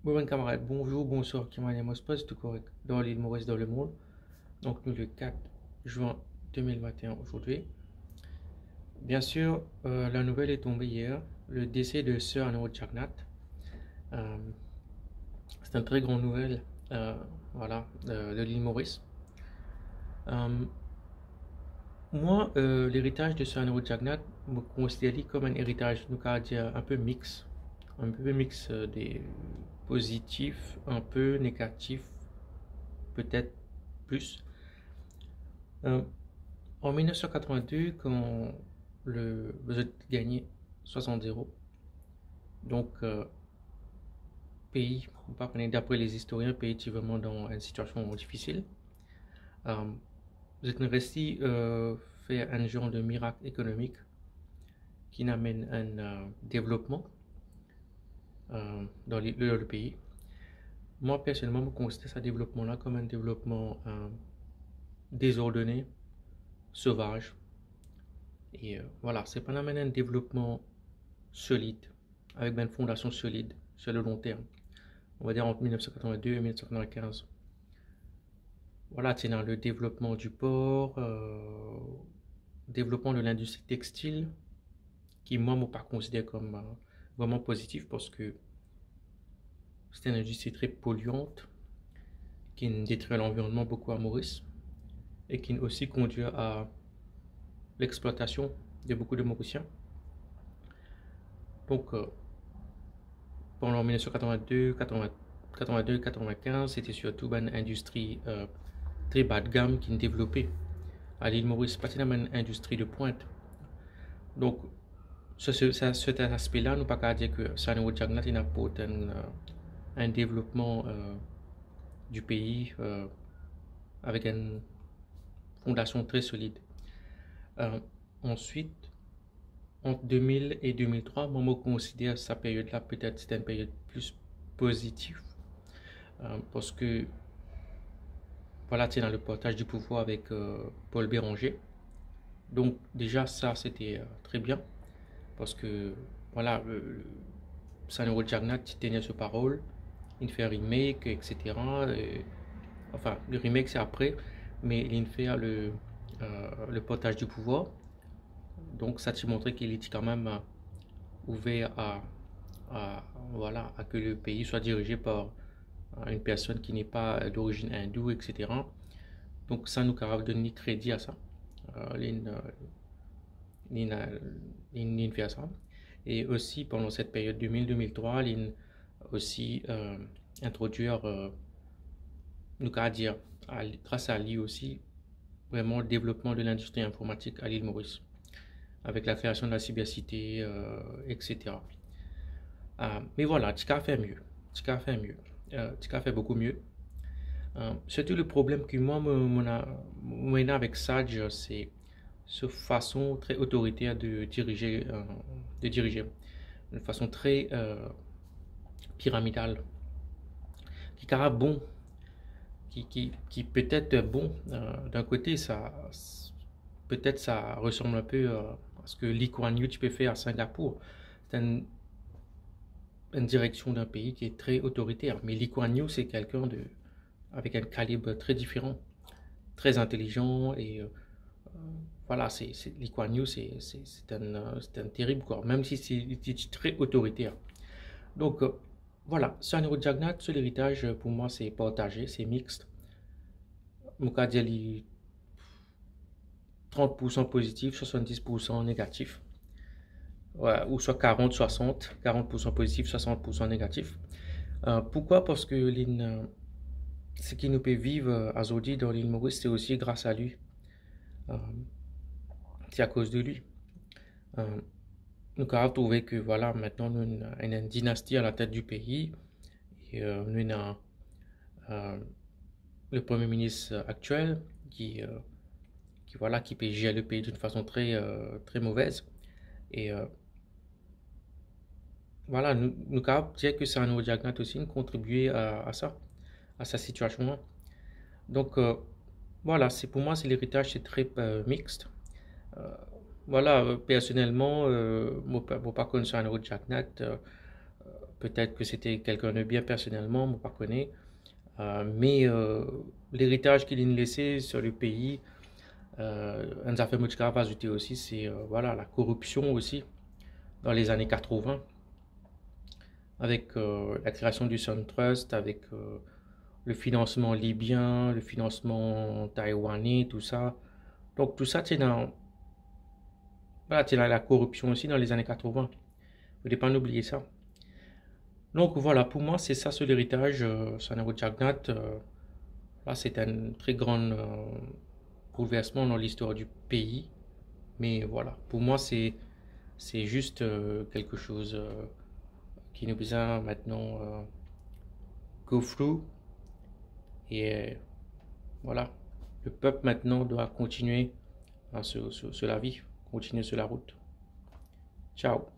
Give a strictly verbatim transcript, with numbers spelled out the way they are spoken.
Bon, bann kamarad, bonzour, bonswar, ki manier mo sipoze tou korek dan Lil Moris, dan lemond. Donk, nou le quatre juin deux mille vingt et un aujourd'hui. Bien sûr, euh, la nouvelle est tombée hier, le décès de Sir Anirudh Jagannath. Euh, c'est une très grande nouvelle, euh, voilà, euh, de l'île Maurice. Euh, Mwa, euh, leritaz de Sir Anirudh Jagannath, mo konsider li kom enn eritaz, nou kapav dir, un peu mix. Un peu mix, euh, de positif, un peu négatif, peut-être plus. Euh, en mille neuf cent quatre-vingt-deux, quand le, vous avez gagné soixante zéro, donc, euh, pays, mo pa kone, d'après les historiens, pays ti vraiment dans une situation difficile. Euh, zot inn resi, euh, fer enn zar de mirak ekonomik ki inn amenn enn, euh, devlopman, euh, dan le, le, le pei. Mwa, personelman, mo konsider sa devlopman la kom enn devlopman, euh, dezordone, sovaz. E, euh, vwala, se pa inn amenn enn devlopman solid, avek enn fondasion solid sur le long terme. On va dire entre mille neuf cent quatre-vingt-deux et mille neuf cent quatre-vingt-quinze. Vwala, ti ena le devlopman du por, euh, devlopman de lindistri textil, ki mwa, mo pa konsider kom, euh, vraiment pozitif, parski se enn indistri tre polian, ki inn detrir lanvironnman boukou a Moris e ki inn osi kondwir a lexplwatasion de boukou de Morisien. Donk, euh, pandan mil nef san katrovin-de, katrovin, katrovin-de, katrovin-kinz, se ti sirtou bann indistri, euh, tre ba de gam ki inn devlope. A Lil Moris, pa ti ena bann indistri de pwint. Donk, sur ce, sa, cet aspect-là, nou pa kapav dir ki Sir Anirudh Jagannath inn aport enn, euh, enn devlopman, euh, du pei, euh, avek enn fondasion tre solid. Euh, answit, ant de mil e de mil trwa, mwa, mo konsider sa period-la, petet, se ti enn period pli pozitif, euh, parski, vwala, ti ena le partaz di pouvwar avek, euh, Paul Bérenger. Donk, deza, sa, se ti, euh, tre bien, parski, vwala, le, le, Sir Anirudh Jagannath ti tenir so parol, inn fer remake, et cetera. E, anfin, le remake, se apre, me li inn fer le, euh, le partaz di pouvwar. Donk, sa ti montre ki li ti kanmem, euh, ouver a, a, vwala, a ke le pei swa dirize par, euh, enn personn ki n'est pas, euh, d'origine hindoue, et cetera. Donk, sa, nou kapav donn li kredi a sa. Euh, li, euh, li, li, li, li fer sa. E osi, pandan set period de mil, de mil trwa, li osi, euh, introdwir, euh, nou kapav dir, a li, gras a li osi, vraiment devlopman de lindistri informatik a Lil Moris, avek la kreasion de la sibersite, euh, et cetera. Euh, me vwala, ti kapav fer mie, ti kapav fer mie, euh, ti kapav fer boukou mie. Euh, sirtou le problem ki mwa, mo, mo ena, mo ena avek Saj, se so fason tre otoriter de dirize, euh, de dirize, enn fason tre, euh, piramidal, ki kapav bon, ki, ki, ki petet bon, euh, d'in kote, sa, petet sa resanm inpe, euh, a seki Lee Kuan Yew ti pe fer a Singapour. Se enn, enn direksion d'in pei ki est très autoritaire. Me Lee Kuan Yew, se kelkenn de, avek enn kalib tre diferan, tre intelizan e, euh, vwala, se, se, Lee Kuan Yew, se, se, se enn, euh, se enn terib, kwa. Mem si se, li ti tre otoriter. Donk, euh, vwala, Sir Anirudh Jagannath, so leritaz, euh, pou mwa, se partaze, se mix. Mo kapav dir li trant pour san pozitif, swasanndis pour san negatif. Wi, ouswa karant swasant, karant pour san pozitif, swasant pour san negatif. Euh, poukwa? Parski li, euh, seki nou pe viv, euh, azordi dan Lil Moris, se osi gras a li. Euh, se akoz de li. Euh, nou kapav trouve ki, vwala, aster nou ena enn, enn dinasti a latet di pei. E, euh, nou ena, euh, le Premier Ministre aktiel ki, euh, ki, vwala, ki pe zer le pei d'enn fason tre, euh, tre movez. E, euh, vwala, nou, nou kapav dir ki Sir Anirudh Jagannath osi inn kontribie a, a sa, a sa sitiasion-la. Donk, euh, vwala, se, pou mwa, se leritaz, se tre, euh, mix. Euh, vwala, euh, personelman, euh, mo pa, mo pa konn Sir Anirudh Jagannath, euh, euh, Petet ki se te kelkenn de bien personelman, mo pa kone. Euh, me, euh, leritaz ki linn lese sir lepei, euh, enn zafer mo ti kapav azoute osi, se, euh, vwala, la koripsion osi dan lezane katrovin, avek, euh, la kreasion di Sun Trust, avek, euh, le finansman libien, le finansman taiwane, tou sa. Donk tou sa ti ena, vwala, ti ena la koripsion osi dan lezane katrovin. Fode pa nou bliye sa. Donk vwala, pou mwa, se sa, se leritaz, euh, Sanawo Jagannath. Euh, la, se enn tre gran, euh, boulversman dan listwar di pei. Me vwala, pou mwa, se, se zis, euh, kelke soz, euh, ki nou bizin aster, euh, go through. E, euh, vwala, lepep aster dwa kontinie, euh, so, so, so lavi, kontinie so larout. Ciao.